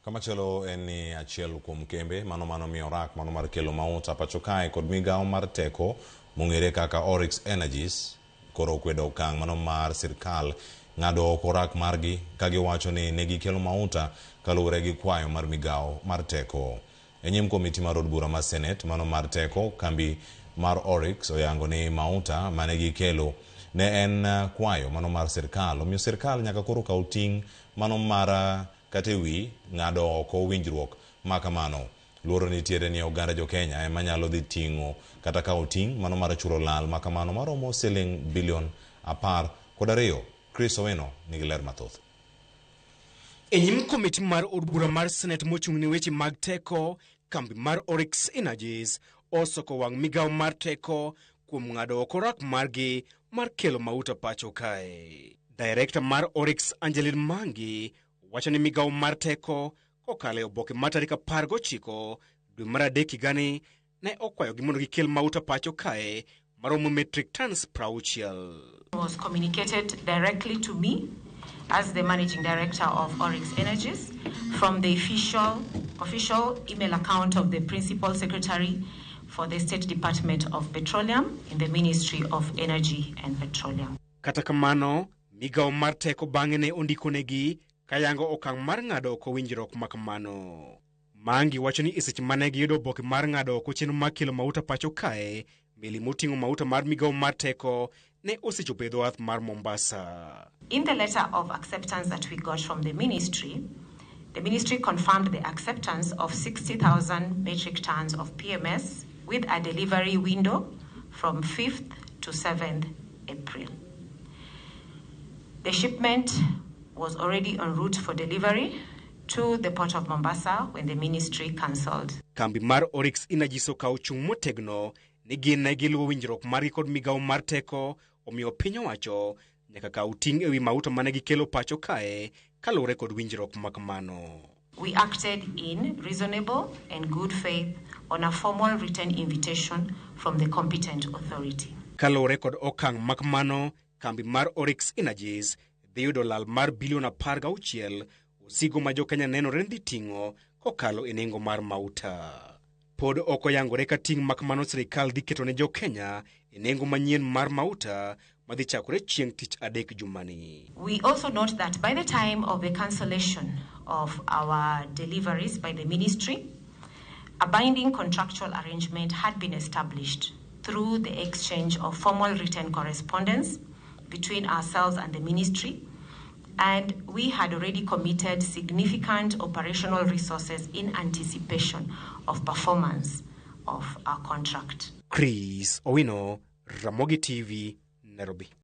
Kamachielo en ni achiel kuom kembe mano mano miyo orak mano mar kelo mauta pacho kae kod migawo mar teko mong'ere kaka Oryx Energies koro okwedo okang' mano mar sirkal ng'ado oko orak margi ka giwacho ni ne gikelo mauta kaluwore gi kwayo mar migawo mar teko. E nyim komiti mar od bura mar Senate mano mar teko, kambi mar Oryx oyango ni mauta mane gikelo ne en kwayo mano mar sirkal, omiyo sirkal nyaka koro kaw ting' mano mar kata ewi ng'ado oko winjruok ma kamano. Luoro nitiere ni oganda jo Kenya ema nyalo dhi ting'o kata kawo ting' mano mar chulo lal ma kamano maromo siling bilion 12. Chris Owino nigi ler mathoth. E nyim komiti mar od bura mar Senate mochung' ne weche mag teko, kambi mar Oryx Energies osoko wang' migawo mar teko kuom ng'ado oko rak margi mar kelo mauta pacho kae. Director mar Oryx Angeline Mangi wacho ni migawo mar teko kokalo e oboke mar tarik 19 dwe mar adek higani ne okwayogi mondo gikel mauta pacho kae maromo metric tons 60. Was communicated directly to me as the managing director of Oryx Energies from the official email account of the principal secretary for the State Department of Petroleum in the Ministry of Energy and Petroleum. Kata kamano, migawo mar teko bang'e ne ondikonegi kayango okang' mar ng'ado oko winjruok ma kamano. Mangi wacho ni e seche mane giyudo oboke mar ng'ado oko chenro mar kelo mauta pacho kae, meli moting'o mauta mar migawo mar teko ne osechopo e dho wath mar Mombasa. In the letter of acceptance that we got from the ministry confirmed the acceptance of 60,000 metric tons of PMS with a delivery window from 5th to 7th April. The shipment was already en route for delivery to the port of Mombasa when the ministry cancelled. Kambi mar Oryx Energies okawo chung' motegno ni gin ne giluwo winjruok margi kod migawo mar teko, omiyo piny owacho nyaka kaw ting' ewi mauta mane gikelo pacho kae kaluwore kod winjruok ma kamano. We acted in reasonable and good faith on a formal written invitation from the competent authority. Kaluwore kod okang' ma kamano, kambi mar Oryx Energies dhi yudo lal mar bilion 16 osigo ma jokenya nenore ni dhi ting'o kokalo e nengo mar mauta. Pod ok oyangore ka ting' ma kamano sirikal dhi keto ne jokenya e nengo manyien mar mauta madhi chakore chieng' tich adek jumani. We also note that by the time of the cancellation of our deliveries by the ministry, a binding contractual arrangement had been established through the exchange of formal written correspondence between ourselves and the ministry, and we had already committed significant operational resources in anticipation of performance of our contract. Chris Owino, Ramogi TV, Nairobi.